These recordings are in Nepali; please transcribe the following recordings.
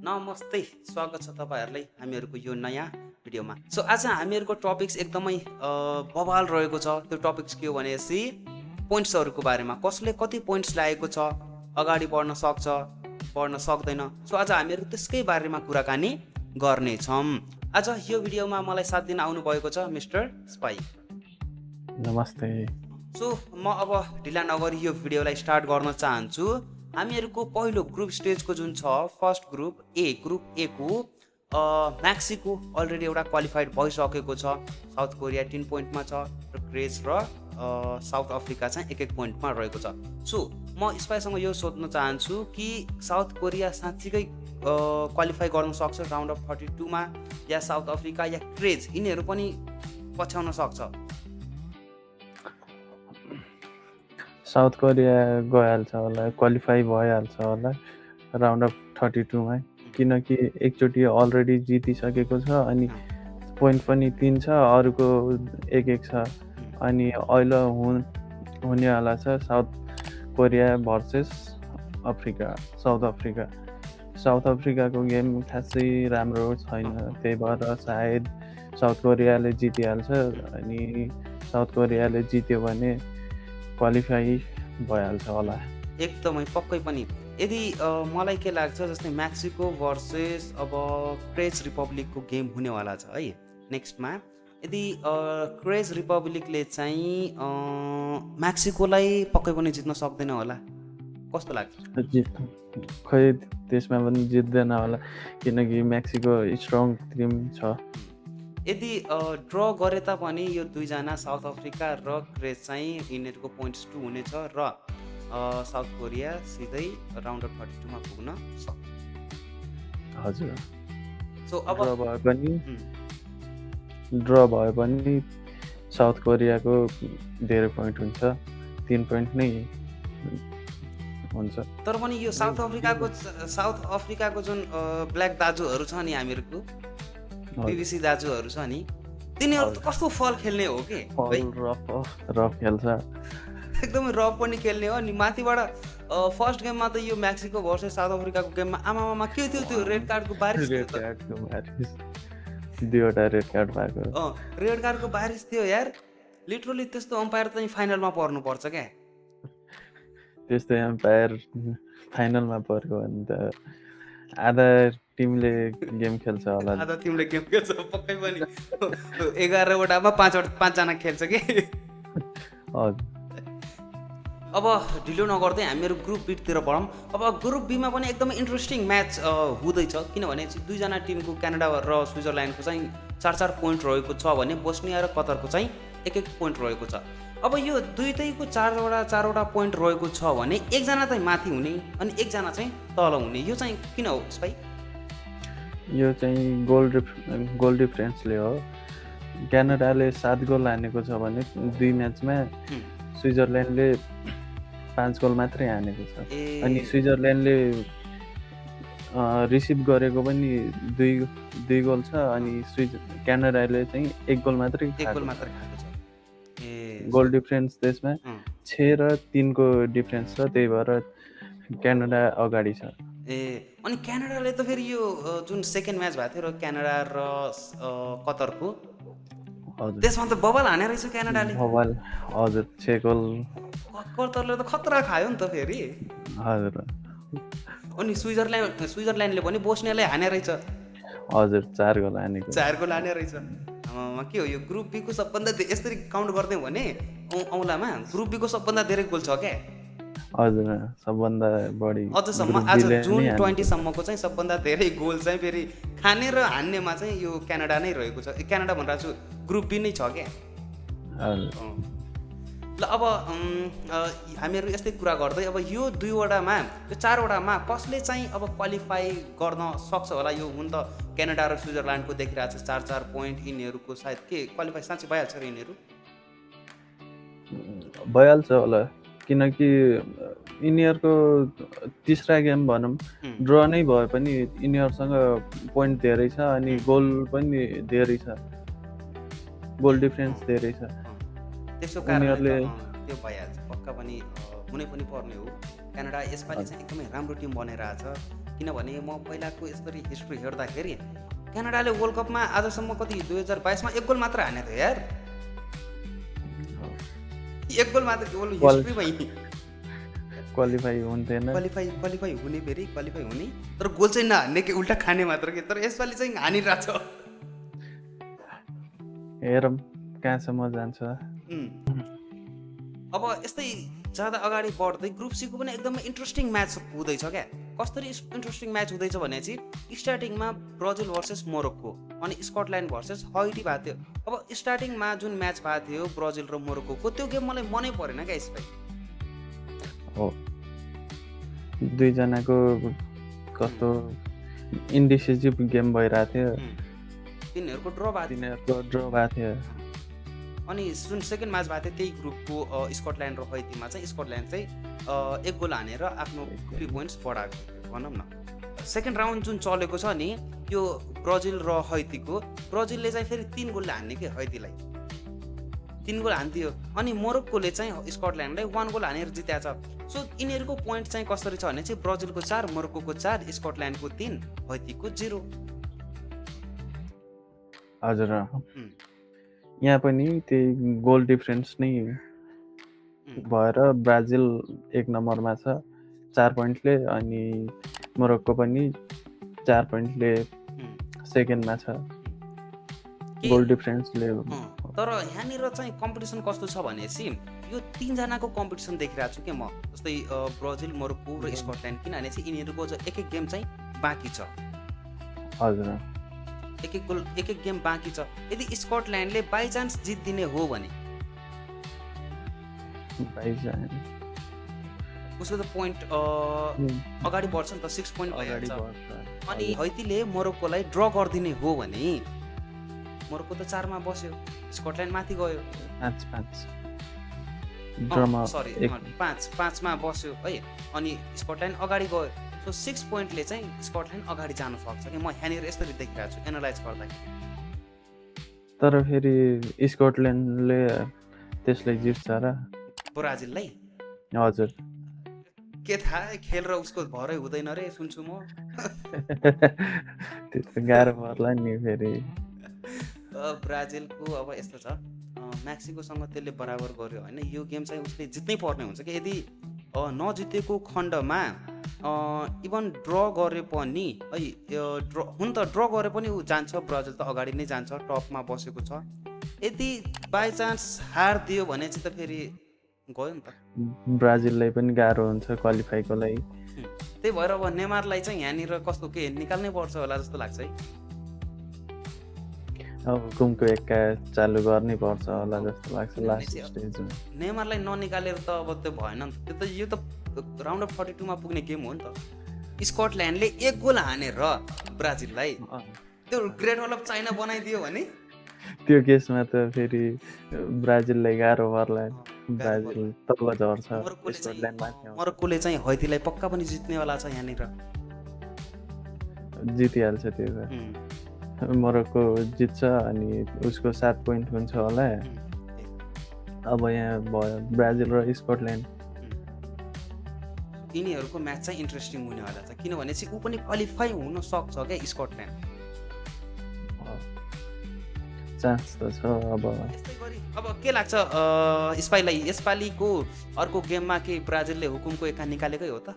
नमस्ते, स्वागत छ तपाईँहरूलाई हामीहरूको यो नयाँ भिडियोमा। सो आज हामीहरूको टपिक्स एकदमै बवाल रहेको छ। त्यो टपिक्स के हो भनेपछि पोइन्ट्सहरूको बारेमा, कसले कति पोइन्ट्स ल्याएको छ, अगाडि बढ्न सक्छ, बढ्न सक्दैन। सो आज हामीहरू त्यसकै बारेमा कुराकानी गर्नेछौँ। आज यो भिडियोमा मलाई साथ दिन आउनुभएको छ मिस्टर स्पाई। नमस्ते। सो म अब ढिला नगरी यो भिडियोलाई स्टार्ट गर्न चाहन्छु। हामीहरूको पहिलो ग्रुप स्टेजको जुन छ फर्स्ट ग्रुप ए को मेक्सिको अलरेडी एउटा क्वालिफाइड भइसकेको छ। साउथ कोरिया 3 पोइन्टमा छ र क्रेज र साउथ अफ्रिका चाहिँ 1-1 पोइन्टमा रहेको छ। सो म स्पाईसँग यो सोध्न चाहन्छु कि साउथ कोरिया साँच्चीकै क्वालिफाई गर्न सक्छ राउन्ड अफ 32मा, या साउथ अफ्रिका या क्रेज यिनीहरू पनि पछ्याउन सक्छ? साउथ कोरिया गइहाल्छ होला, क्वालिफाई भइहाल्छ होला राउन्ड अफ 32मा, किनकि एकचोटि अलरेडी जितिसकेको छ अनि पोइन्ट पनि 3 छ, अरूको 1-1 छ। अनि अहिले हुनेवाला छ south Korea versus Africa, south अफ्रिकाको गेम खासै राम्रो छैन, त्यही भएर सायद साउथ कोरियाले जितिहाल्छ। अनि साउथ कोरियाले जित्यो भने क्वालिफाई भइहाल्छ होला। एकदमै पक्कै पनि। यदि मलाई के लाग्छ, जस्तै मेक्सिको भर्सेस अब क्रेज रिपब्लिकको गेम हुनेवाला छ है नेक्स्टमा। यदि क्रेज रिपब्लिकले चाहिँ मेक्सिकोलाई पक्कै पनि जित्न सक्दैन होला, कस्तो लाग्छ? खै त्यसमा पनि जित्दैन होला, किनकि मेक्सिको स्ट्रङ टिम छ। यदि ड्र गरे तापनि यो दुईजना साउथ अफ्रिका र क्रेज चाहिँ यिनीहरूको पोइन्ट्स 2 हुनेछ र साउथ कोरिया सिधै राउन्ड अफ 32मा पुग्न सक्छ। हजुर। सो अब ड्र भए पनि साउथ कोरियाको धेरै पोइन्ट हुन्छ, 3 पोइन्ट नै हुन्छ। तर पनि यो साउथ अफ्रिकाको जुन ब्ल्याक दाजुहरू छ नि, हामीहरूको बीबीसी दाजुहरू छ नि, तिनीहरू त कस्तो फल खेल्ने हो के, रफ खेल्छ, एकदमै रफ पनि खेल्ने हो। अनि माथिबाट फर्स्ट गेममा त यो मेक्सिको भर्सेस साउथ अफ्रिकाको गेममा आमामा के थियो त्यो रेड कार्डको बारिस, दुईवटा रेड कार्ड भएको, रेड कार्डको बारिस थियो यार। लिटरली त्यस्तो अम्पायर चाहिँ फाइनलमा पर्नुपर्छ क्या। त्यस्तै अम्पायर फाइनलमा पर्यो भने त आधा टिमले गेम खेल्छ होला, आधा टिमले गेम खेल्छ पक्कै पनि। 11वटामा 5जना खेल्छ कि। अब ढिलो नगर्दै हामीहरू ग्रुप बीतिर बढौँ। अब ग्रुप बीमा पनि एकदमै इन्ट्रेस्टिङ म्याच हुँदैछ, किनभने दुईजना टिमको क्यानाडा र स्विजरल्यान्डको चाहिँ 4-4 पोइन्ट रहेको छ भने बोस्निया र कतरको चाहिँ 1-1 पोइन्ट रहेको छ। अब यो दुईटैको 4वटा पोइन्ट रहेको छ भने एकजना चाहिँ माथि हुने अनि एकजना चाहिँ तल हुने, यो चाहिँ किन हो स्पाई? यो चाहिँ गोल डिफरेन्सले हो। क्यानाडाले 7 गोल हानेको छ भने 2 म्याचमा स्विजरल्यान्डले 5 गोल मात्रै हानेको छ। अनि स्विजरल्यान्डले रिसिभ गरेको पनि 2 गोल छ, अनि क्यानाडाले चाहिँ 1 गोल मात्रै खाएको छ। गोल डिफरेन्स त्यसमा 6 र 3 को डिफरेन्स छ, त्यही भएर क्यानाडा अगाडि छ। अनि क्यानाडाले त फेरि यो जुन सेकेन्ड म्याच भएको थियो र क्यानाडा र कतरको, त्यसमा त बबल हाने रहेछ क्यानाडाले। हजुर, 6 गोल। कतरले त खतरा खायो नि त फेरि। हजुर। अनि स्विजरल्यान्डले पनि बोस्नियालाई हाने रहेछ। हजुर, 4 गोल हानेको। 4 गोल हाने रहेछ। के हो यो ग्रुप बीको सबभन्दा यसरी काउन्ट गर्दै भने औँलामा ग्रुप बीको सबभन्दा धेरै गोल छ क्या। हजुर, सबभन्दा बढी अझसम्म आज जुन 20 सम्मको चाहिँ सबभन्दा धेरै गोल चाहिँ फेरि खाने र हान्नेमा चाहिँ यो क्यानाडा नै रहेको छ। क्यानाडा भनेर छु ग्रुप बी नै छ क्या। ल अब हामीहरू यस्तै कुरा गर्दै अब यो 2वटामा, यो 4वटामा कसले चाहिँ अब क्वालिफाई गर्न सक्छ होला? यो हुन त क्यानाडा र स्विजरल्यान्डको देखिरहेको छ 4-4 पोइन्ट, यिनीहरूको सायद के क्वालिफाई साँच्चै भइहाल्छ र यिनीहरू? भइहाल्छ होला, किनकि यिनीहरूको तीसरा गेम भनौँ ड्र नै भए पनि यिनीहरूसँग पोइन्ट धेरै छ, अनि गोल पनि धेरै छ, गोल डिफरेन्स धेरै छ। त्यसो कारणले त्यो भइहाल्छ, पक्का पनि हुनै पनि पर्ने हो। क्यानाडा यसपालि चाहिँ एकदमै राम्रो टिम बनेर आछ। किनभने म पहिलाको यसरी हिस्ट्री हेर्दाखेरि क्यानाडाले वर्ल्ड कपमा आजसम्म कति 2022 मा 1 गोल मात्र हानेको थियो यार। 1 गोल मात्र केवल हिस्ट्रीमै क्वालिफाई हुन्थेन। क्वालिफाई हुने फेरि क्वालिफाई हुने तर गोल चाहिँ नहान्ने कि उल्टा खाने मात्र के। तर यसपालि चाहिँ हानिरहेको छ। हेरौँ कहाँसम्म जान्छ। अब यस्तै ज्यादा अगाडि बढ्दै ग्रुप सीको पनि एकदमै इन्ट्रेस्टिङ म्याच हुँदैछ क्या। कसरी इन्ट्रेस्टिङ म्याच हुँदैछ भनेपछि स्टार्टिङमा ब्राजिल भर्सेस मोरोक्को अनि स्कटल्यान्ड भर्सेस हाइटी भएको थियो। अब स्टार्टिङमा जुन म्याच भएको थियो ब्राजिल र मोरोक्कोको त्यो गेम मलाई मनै परेन क्या यसपालि। हो दुईजनाको कस्तो इन्डिसिजिभ गेम भइरहेको थियो। तिनीहरूको ड्र भएको थियो। अनि जुन सेकेन्ड म्याच भएको थियो त्यही ग्रुपको स्कटल्यान्ड र हैतीमा चाहिँ स्कटल्यान्ड चाहिँ 1 गोल हानेर आफ्नो 3 पोइन्ट्स बढाएको थियो भनौँ न। सेकेन्ड राउन्ड जुन चलेको छ नि यो ब्राजिल र हैतीको, ब्राजिलले चाहिँ फेरि 3 गोलले हान्ने कि हैतीलाई 3 गोल हान्थ्यो। अनि मोरोक्कोले चाहिँ स्कटल्यान्डलाई 1 गोल हानेर जित्या छ। सो यिनीहरूको पोइन्ट चाहिँ कसरी छ भने चाहिँ ब्राजिलको 4, मोरोक्कोको 4, स्कटल्यान्डको 3, हैतीको 0। हजुर यहाँ पनि त्यही गोल डिफरेन्स नै भएर ब्राजिल 1 नम्बरमा छ 4 पोइन्टले, अनि मोरोक्को पनि 4 पोइन्टले सेकेन्डमा छ गोल डिफरेन्सले। तर यहाँनिर चाहिँ कम्पिटिसन कस्तो छ भनेपछि यो 3 जनाको कम्पिटिसन देखिरहेको छु कि म। जस्तै ब्राजिल, मोरोक्को र स्कटल्यान्ड, किनभने चाहिँ यिनीहरूको एक एक गेम चाहिँ बाँकी छ। हजुर एक एक गेम बाँकी छ। यदि स्कटल्यान्डले बाई चान्स जित्दिने हो भने उसको त पोइन्ट अगाडि बढ्छ नि त, 6 पोइन्ट अगाडि बढ्छ। अनि हैतीले मोरोक्कोलाई ड्र गरिदिने हो भने मोरोक्को त 4 मा बस्यो, स्कटल्यान्ड माथि गयो 5 मा बस्यो है। अनि स्कटल्यान्ड अगाडि गयो। सो 6 पोइन्टले चाहिँ स्कटल्यान्ड अगाडि जान सक्छ कि म यहाँनिर यसरी देखिरहेको छु एनालाइज गर्दाखेरि। तर फेरि स्कटल्यान्डले त्यसलाई जित्छ र ब्राजिललाई? हजुर के थाहा, खेल र उसको भरै हुँदैन रे सुन्छु म। त्यो त गाह्रो पर्ला नि फेरि। ब्राजिलको अब यस्तो छ मेक्सिकोसँग त्यसले बराबर गर्यो होइन, यो गेम चाहिँ उसले जित्नै पर्ने हुन्छ कि। यदि नजितेको खण्डमा इभन ड्र गरे पनि है, हुन त ड्र गरे पनि ऊ जान्छ, ब्राजिल त अगाडि नै जान्छ, टपमा बसेको छ। यदि बाई चान्स हार दियो भने चाहिँ त फेरि गयो नि त। ब्राजिललाई पनि गाह्रो हुन्छ क्वालिफाईको लागि। त्यही भएर अब नेमारलाई चाहिँ यहाँनिर कस्तो के निकाल्नै पर्छ होला जस्तो लाग्छ है। अब हुकुमको एक्का चालु गर्नै पर्छ होला जस्तो लाग्छ लास्ट स्टेजमा। नेमारलाई ननिकालेर त अब त्यो भएन नि त। यो त राउन्ड अफ 42 मा पुग्ने गेम हो नि त। स्कटल्यान्डले 1 गोल हानेर ब्राजिललाई त्यो ग्रेट वल अफ चाइना बनाइदियो भने त्यो केसमा त फेरि ब्राजिललाई गाह्रो पर्ला। ब्राजिल तल झर्छ, स्कटल्यान्ड माथि आउँछ। मोरोक्कोले चाहिँ हैतीलाई पक्का पनि जित्नेवाला छ यहाँनिर, जितिहाल्छ त्यो त। मोरोक्को जित्छ अनि उसको 7 पोइन्ट हुन्छ होला। अब यहाँ भयो ब्राजिल र स्कटल्यान्ड, यिनीहरूको म्याच चाहिँ इन्ट्रेस्टिङ हुनेवाला छ। किनभने चाहिँ ऊ पनि क्वालिफाई हुन सक्छ क्या स्कटल्यान्ड, चान्स त छ। अब के लाग्छ यसपालिको अर्को गेममा के ब्राजिलले हुकुमको एक्का निकालेकै हो त?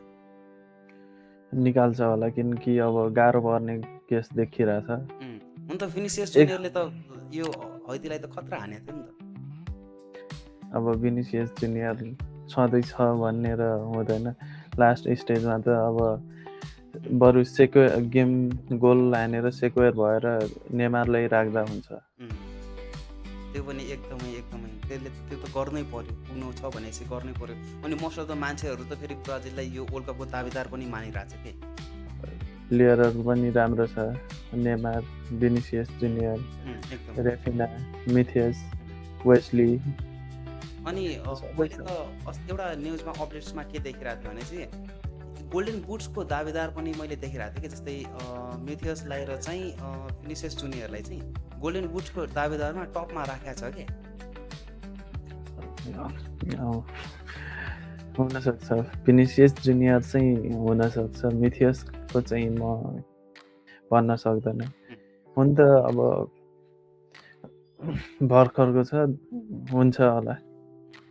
निकाल्छ होला, किनकि अब गाह्रो पर्ने केस देखिरहेछ। हुन त भिनिसियस जुनियरले त यो हैतीलाई त खतरा हानेको थियो नि त। अब भिनिसियस जुनियर छँदैछ भन्ने र हुँदैन। लास्ट स्टेजमा त अब बरु गेम गोल हानेर सेक्वेयर भएर नेमारलाई राख्दा हुन्छ। त्यो पनि एकदमै त्यसले त्यो त गर्नै पर्यो, पुग्नु छ भने चाहिँ गर्नै पर्यो। अनि मोस्ट अफ द मान्छेहरू त फेरि ब्राजिललाई यो वर्ल्ड कपको दावेदार पनि मानिरहेको छ कि। प्लेयरहरू पनि राम्रो छ, नेमार, भिनिसियस जुनियर, रेफिना, मिथियस, वेस्ली। अनि मैले त एउटा न्युजमा अपडेट्समा के देखिरहेको थियो भने चाहिँ गोल्डन बुट्सको दावेदार पनि मैले देखिरहेको थिएँ कि। जस्तै मिथियसलाई र चाहिँ भिनिसियस जुनियरलाई चाहिँ गोल्डन बुट्सको दावेदारमा टपमा राखेको छ कि। हुनसक्छ भिनिसियस जुनियर चाहिँ हुनसक्छ मिथियसको चाहिँ म भन्न सक्दैन हुन त अब भर्खरको छ हुन्छ होला